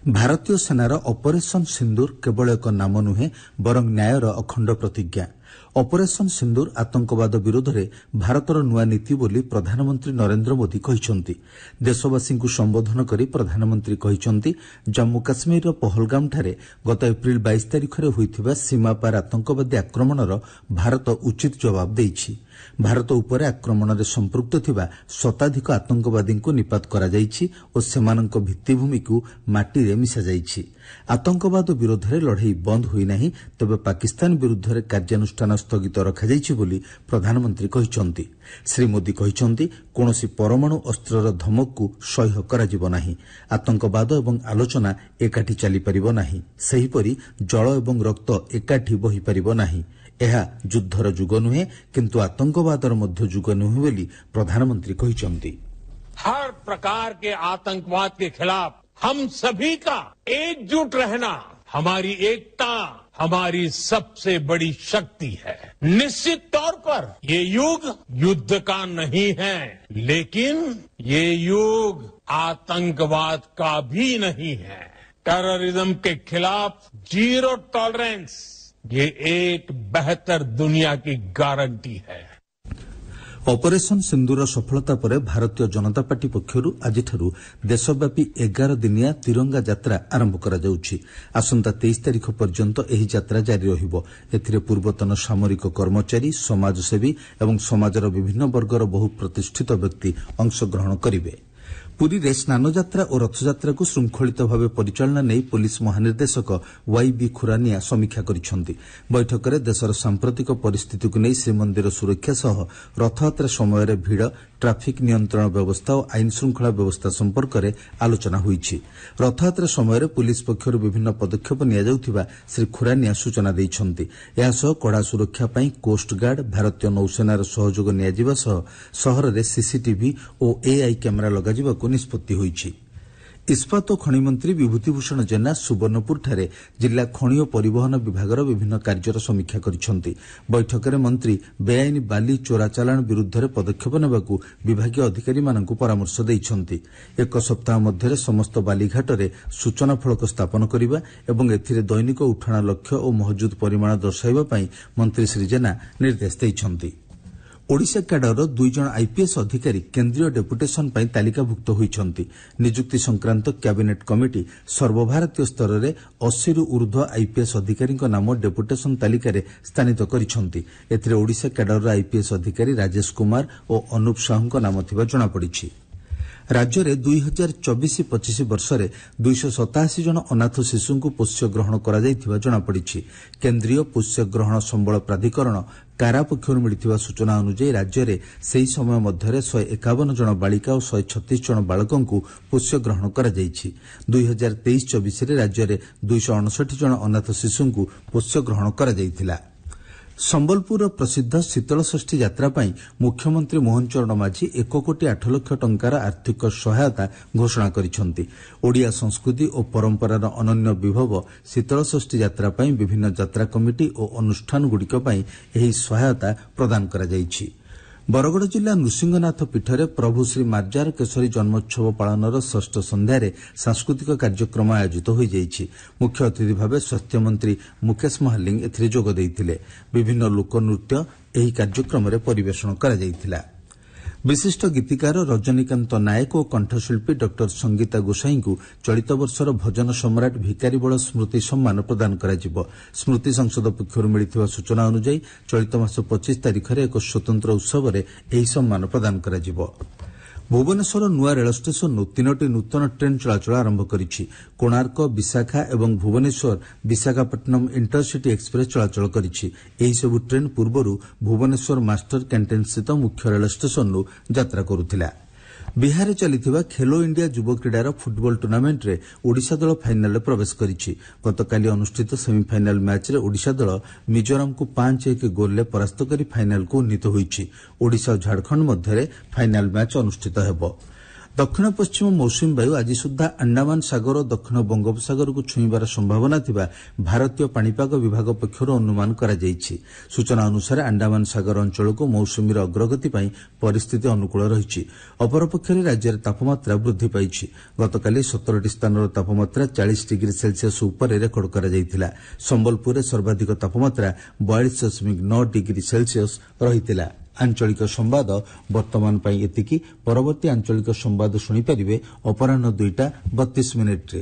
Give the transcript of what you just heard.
ଭାରତୀୟ ସେନାର ଅପରେସନ୍ ସିନ୍ଦୁର କେବଳ ଏକ ନାମ ନୁହେଁ, ବରଂ ନ୍ୟାୟର ଅଖଣ୍ଡ ପ୍ରତିଜ୍ଞା। ଅପରେସନ୍ ସିନ୍ଦୁର ଆତଙ୍କବାଦ ବିରୋଧରେ ଭାରତର ନୂଆ ନୀତି ବୋଲି ପ୍ରଧାନମନ୍ତ୍ରୀ ନରେନ୍ଦ୍ର ମୋଦି କହିଛନ୍ତି। ଦେଶବାସୀଙ୍କୁ ସମ୍ବୋଧନ କରି ପ୍ରଧାନମନ୍ତ୍ରୀ କହିଛନ୍ତି, ଜମ୍ମୁ କାଶ୍ମୀରର ପହଲଗାମଠାରେ ଗତ ଏପ୍ରିଲ 22 ତାରିଖରେ ହୋଇଥିବା ସୀମାପାର ଆତଙ୍କବାଦୀ ଆକ୍ରମଣର ଭାରତ ଉଚିତ ଜବାବ ଦେଇଛି। ଭାରତ ଉପରେ ଆକ୍ରମଣରେ ସମ୍ପୃକ୍ତ ଥିବା ଶତାଧିକ ଆତଙ୍କବାଦୀଙ୍କୁ ନିପାତ କରାଯାଇଛି ଓ ସେମାନଙ୍କ ଭିତ୍ତିଭୂମିକୁ ମାଟିରେ ମିଶାଯାଇଛି। ଆତଙ୍କବାଦ ବିରୋଧରେ ଲଢ଼େଇ ବନ୍ଦ ହୋଇନାହିଁ, ତେବେ ପାକିସ୍ତାନ ବିରୁଦ୍ଧରେ କାର୍ଯ୍ୟାନୁଷ୍ଠାନ ସ୍ଥଗିତ ରଖାଯାଇଛି ବୋଲି ପ୍ରଧାନମନ୍ତ୍ରୀ କହିଛନ୍ତି। ଶ୍ରୀ ମୋଦି କହିଛନ୍ତି, କୌଣସି ପରମାଣୁ ଅସ୍ତ୍ରର ଧମକକୁ ସହ୍ୟ କରାଯିବ ନାହିଁ। ଆତଙ୍କବାଦ ଏବଂ ଆଲୋଚନା ଏକାଠି ଚାଲିପାରିବ ନାହିଁ। ସେହିପରି ଜଳ ଏବଂ ରକ୍ତ ଏକାଠି ବହିପାରିବ ନାହିଁ। ଏହା ଯୁଦ୍ଧର ଯୁଗ ନୁହେଁ, କିନ୍ତୁ ଆତଙ୍କବାଦର ମଧ୍ୟ ଯୁଗ ନୁହେଁ ବୋଲି ପ୍ରଧାନମନ୍ତ୍ରୀ କହିଛନ୍ତି। हर प्रकार के आतंकवाद के खिलाफ हम सभी का एकजुट रहना, हमारी एकता हमारी सबसे बड़ी शक्ति है। निश्चित तौर पर ये युग युद्ध का नहीं है, लेकिन ये युग आतंकवाद का भी नहीं है। टेररिज्म के खिलाफ जीरो टॉलरेंस, ये एक बेहतर दुनिया की गारंटी है। ଅପରେସନ୍ ସିନ୍ଦୁରର ସଫଳତା ପରେ ଭାରତୀୟ ଜନତା ପାର୍ଟି ପକ୍ଷରୁ ଆଜିଠାରୁ ଦେଶବ୍ୟାପୀ 11 ଦିନିଆ ତିରଙ୍ଗା ଯାତ୍ରା ଆରମ୍ଭ କରାଯାଉଛି। ଆସନ୍ତା 23 ତାରିଖ ପର୍ଯ୍ୟନ୍ତ ଏହି ଯାତ୍ରା ଜାରି ରହିବ। ଏଥିରେ ପୂର୍ବତନ ସାମରିକ କର୍ମଚାରୀ, ସମାଜସେବୀ ଏବଂ ସମାଜର ବିଭିନ୍ନ ବର୍ଗର ବହୁ ପ୍ରତିଷ୍ଠିତ ବ୍ୟକ୍ତି ଅଂଶଗ୍ରହଣ କରିବେ। ପୁରୀରେ ସ୍ନାନଯାତ୍ରା ଓ ରଥଯାତ୍ରାକୁ ଶୃଙ୍ଖଳିତ ଭାବେ ପରିଚାଳନା ନେଇ ପୋଲିସ ମହାନିର୍ଦ୍ଦେଶକ ୱାଇବି ଖୁରାନିଆ ସମୀକ୍ଷା କରିଛନ୍ତି। ବୈଠକରେ ଦେଶର ସାମ୍ପ୍ରତିକ ପରିସ୍ଥିତିକୁ ନେଇ ଶ୍ରୀମନ୍ଦିର ସୁରକ୍ଷା ସହ ରଥଯାତ୍ରା ସମୟରେ ଭିଡ଼, ଟ୍ରାଫିକ୍ ନିୟନ୍ତ୍ରଣ ବ୍ୟବସ୍ଥା ଓ ଆଇନ ଶୃଙ୍ଖଳା ବ୍ୟବସ୍ଥା ସମ୍ପର୍କରେ ଆଲୋଚନା ହୋଇଛି। ରଥଯାତ୍ରା ସମୟରେ ପୁଲିସ ପକ୍ଷରୁ ବିଭିନ୍ନ ପଦକ୍ଷେପ ନିଆଯାଉଥିବା ଶ୍ରୀ ଖୁରାନିଆ ସୂଚନା ଦେଇଛନ୍ତି। ଏହାସହ କଡ଼ା ସୁରକ୍ଷା ପାଇଁ କୋଷ୍ଟଗାର୍ଡ, ଭାରତୀୟ ନୌସେନାର ସହଯୋଗ ନିଆଯିବା ସହ ସହରରେ ସିସିଟିଭି ଓ ଏଆଇ କ୍ୟାମେରା ଲଗାଯିବାକୁ ନିଷ୍ପତ୍ତି ହୋଇଛି। ଇସ୍ପାତ ଓ ଖଣି ମନ୍ତ୍ରୀ ବିଭୂତିଭୂଷଣ ଜେନା ସୁବର୍ଣ୍ଣପୁରଠାରେ ଜିଲ୍ଲା ଖଣି ଓ ପରିବହନ ବିଭାଗର ବିଭିନ୍ନ କାର୍ଯ୍ୟର ସମୀକ୍ଷା କରିଛନ୍ତି। ବୈଠକରେ ମନ୍ତ୍ରୀ ବେଆଇନ ବାଲି ଚୋରା ଚାଲାଣ ବିରୁଦ୍ଧରେ ପଦକ୍ଷେପ ନେବାକୁ ବିଭାଗୀୟ ଅଧିକାରୀମାନଙ୍କୁ ପରାମର୍ଶ ଦେଇଛନ୍ତି। ଏକ ସପ୍ତାହ ମଧ୍ୟରେ ସମସ୍ତ ବାଲିଘାଟରେ ସୂଚନା ଫଳକ ସ୍ଥାପନ କରିବା ଏବଂ ଏଥିରେ ଦୈନିକ ଉଠାଣ ଲକ୍ଷ୍ୟ ଓ ମହଜୁଦ ପରିମାଣ ଦର୍ଶାଇବା ପାଇଁ ମନ୍ତ୍ରୀ ଶ୍ରୀ ଜେନା ନିର୍ଦ୍ଦେଶ ଦେଇଛନ୍ତି। ଓଡ଼ିଶା କ୍ୟାଡରର 2 ଜଣ ଆଇପିଏସ୍ ଅଧିକାରୀ କେନ୍ଦ୍ରୀୟ ଡେପୁଟେସନ ପାଇଁ ତାଲିକାଭୁକ୍ତ ହୋଇଛନ୍ତି। ନିଯୁକ୍ତି ସଂକ୍ରାନ୍ତ କ୍ୟାବିନେଟ୍ କମିଟି ସର୍ବଭାରତୀୟ ସ୍ତରରେ 80ରୁ ଊର୍ଦ୍ଧ୍ୱ ଆଇପିଏସ୍ ଅଧିକାରୀଙ୍କ ନାମ ଡେପୁଟେସନ ତାଲିକାରେ ସ୍ଥାନିତ କରିଛନ୍ତି। ଏଥିରେ ଓଡ଼ିଶା କ୍ୟାଡରର ଆଇପିଏସ୍ ଅଧିକାରୀ ରାଜେଶ କୁମାର ଓ ଅନୁପ ସାହୁଙ୍କ ନାମ ଥିବା ଜଣାପଡ଼ିଛି। ରାଜ୍ୟରେ 2024-25 ବର୍ଷରେ 287 ଜଣ ଅନାଥ ଶିଶୁଙ୍କୁ ପୋଷ୍ୟ ଗ୍ରହଣ କରାଯାଇଥିବା ଜଣାପଡ଼ିଛି। କେନ୍ଦ୍ରୀୟ ପୋଷ୍ୟ ଗ୍ରହଣ ସମ୍ବଳ ପ୍ରାଧିକରଣ କାରା ପକ୍ଷରୁ ମିଳିଥିବା ସୂଚନା ଅନୁଯାୟୀ ରାଜ୍ୟରେ ସେହି ସମୟ ମଧ୍ୟରେ 151 ଜଣ ବାଳିକା ଓ 136 ଜଣ ବାଳକଙ୍କୁ ପୋଷ୍ୟ ଗ୍ରହଣ କରାଯାଇଛି। 2023-24ରେ ରାଜ୍ୟରେ 259 ଜଣ ଅନାଥ ଶିଶୁଙ୍କୁ ପୋଷ୍ୟ ଗ୍ରହଣ କରାଯାଇଥିଲା। ସମ୍ବଲପୁରର ପ୍ରସିଦ୍ଧ ଶୀତଳଷଷ୍ଠୀ ଯାତ୍ରା ପାଇଁ ମୁଖ୍ୟମନ୍ତ୍ରୀ ମୋହନ ଚରଣ ମାଝୀ 1 କୋଟି 8 ଲକ୍ଷ ଟଙ୍କାର ଆର୍ଥିକ ସହାୟତା ଘୋଷଣା କରିଛନ୍ତି। ଓଡ଼ିଆ ସଂସ୍କୃତି ଓ ପରମ୍ପରାର ଅନନ୍ୟ ବିଭବ ଶୀତଳଷଷ୍ଠୀ ଯାତ୍ରା ପାଇଁ ବିଭିନ୍ନ ଯାତ୍ରା କମିଟି ଓ ଅନୁଷ୍ଠାନଗୁଡ଼ିକ ପାଇଁ ଏହି ସହାୟତା ପ୍ରଦାନ କରାଯାଇଛି। ବରଗଡ଼ ଜିଲ୍ଲା ନୃସିଂହନାଥ ପୀଠରେ ପ୍ରଭୁ ଶ୍ରୀ ମାର୍ଜାର କେଶରୀ ଜନ୍ମୋତ୍ସବ ପାଳନର ଷଷ୍ଠ ସନ୍ଧ୍ୟାରେ ସାଂସ୍କୃତିକ କାର୍ଯ୍ୟକ୍ରମ ଆୟୋଜିତ ହୋଇଯାଇଛି। ମୁଖ୍ୟ ଅତିଥି ଭାବେ ସ୍ୱାସ୍ଥ୍ୟମନ୍ତ୍ରୀ ମୁକେଶ ମହାଲିଙ୍ଗ ଏଥିରେ ଯୋଗ ଦେଇଥିଲେ। ବିଭିନ୍ନ ଲୋକନୃତ୍ୟ ଏହି କାର୍ଯ୍ୟକ୍ରମରେ ପରିବେଷଣ କରାଯାଇଥିଲା। ବିଶିଷ୍ଟ ଗୀତିକାର ରଜନୀକାନ୍ତ ନାୟକ ଓ କଣ୍ଠଶିଳ୍ପୀ ଡକ୍ଟର ସଙ୍ଗୀତା ଗୋସାଇଙ୍କୁ ଚଳିତ ବର୍ଷର ଭଜନ ସମ୍ରାଟ ଭିକାରୀ ବଳ ସ୍ମୃତି ସମ୍ମାନ ପ୍ରଦାନ କରାଯିବ। ସ୍ମୃତି ସଂସଦ ପକ୍ଷରୁ ମିଳିଥିବା ସୂଚନା ଅନୁଯାୟୀ ଚଳିତ ମାସ 25 ତାରିଖରେ ଏକ ସ୍ୱତନ୍ତ୍ର ଉତ୍ସବରେ ଏହି ସମ୍ମାନ ପ୍ରଦାନ କରାଯିବ। ଭୁବନେଶ୍ୱର ନୂଆ ରେଳ ଷ୍ଟେସନରୁ 3ଟି ନୂତନ ଟ୍ରେନ୍ ଚଳାଚଳ ଆରମ୍ଭ କରିଛି। କୋଣାର୍କ, ବିଶାଖା ଏବଂ ଭୁବନେଶ୍ୱର ବିଶାଖାପଟ୍ଟନମ୍ ଇଣ୍ଟରସିଟି ଏକ୍ସପ୍ରେସ୍ ଚଳାଚଳ କରିଛି। ଏହିସବୁ ଟ୍ରେନ୍ ପୂର୍ବରୁ ଭୁବନେଶ୍ୱର ମାଷ୍ଟର କ୍ୟାଣ୍ଟିନ୍ସ୍ଥିତ ମୁଖ୍ୟ ରେଳ ଷ୍ଟେସନରୁ ଯାତ୍ରା କରୁଥିଲା। ବିହାରରେ ଚାଲିଥିବା ଖେଲୋ ଇଣ୍ଡିଆ ଯୁବ କ୍ରୀଡ଼ାର ଫୁଟବଲ ଟୁର୍ଣ୍ଣାମେଣ୍ଟରେ ଓଡ଼ିଶା ଦଳ ଫାଇନାଲରେ ପ୍ରବେଶ କରିଛି। ଗତକାଲି ଅନୁଷ୍ଠିତ ସେମିଫାଇନାଲ ମ୍ୟାଚ୍ରେ ଓଡ଼ିଶା ଦଳ ମିଜୋରାମକୁ 5-1 ଗୋଲ୍ରେ ପରାସ୍ତ କରି ଫାଇନାଲକୁ ଉନ୍ନୀତ ହୋଇଛି। ଓଡ଼ିଶା ଓ ଝାଡ଼ଖଣ୍ଡ ମଧ୍ୟରେ ଫାଇନାଲ ମ୍ୟାଚ୍ ଅନୁଷ୍ଠିତ ହେବ। ଦକ୍ଷିଣ ପଶ୍ଚିମ ମୌସୁମୀ ବାୟୁ ଆଜି ସୁଦ୍ଧା ଆଣ୍ଡାମାନ ସାଗର ଓ ଦକ୍ଷିଣ ବଙ୍ଗୋପସାଗରକୁ ଛୁଇଁବାର ସମ୍ଭାବନା ଥିବା ଭାରତୀୟ ପାଣିପାଗ ବିଭାଗ ପକ୍ଷରୁ ଅନୁମାନ କରାଯାଇଛି। ସୂଚନା ଅନୁସାରେ, ଆଣ୍ଡାମାନ ସାଗର ଅଞ୍ଚଳକୁ ମୌସୁମୀର ଅଗ୍ରଗତି ପାଇଁ ପରିସ୍ଥିତି ଅନୁକୂଳ ରହିଛି। ଅପରପକ୍ଷରେ ରାଜ୍ୟରେ ତାପମାତ୍ରା ବୃଦ୍ଧି ପାଇଛି। ଗତକାଲି 17ଟି ସ୍ଥାନର ତାପମାତ୍ରା 40 ଡିଗ୍ରୀ ସେଲସିୟସ୍ ଉପରେ ରେକର୍ଡ କରାଯାଇଥିଲା। ସମ୍ବଲପୁରରେ ସର୍ବାଧିକ ତାପମାତ୍ରା 42.9 ଡିଗ୍ରୀ ସେଲସିୟସ୍ ରହିଥିଲା। ଆଞ୍ଚଳିକ ସମ୍ବାଦ ବର୍ତ୍ତମାନ ପାଇଁ ଏତିକି। ପରବର୍ତ୍ତୀ ଆଞ୍ଚଳିକ ସମ୍ବାଦ ଶୁଣିପାରିବେ ଅପରାହ୍ନ 2ଟା 32 ମିନିଟ୍ରେ।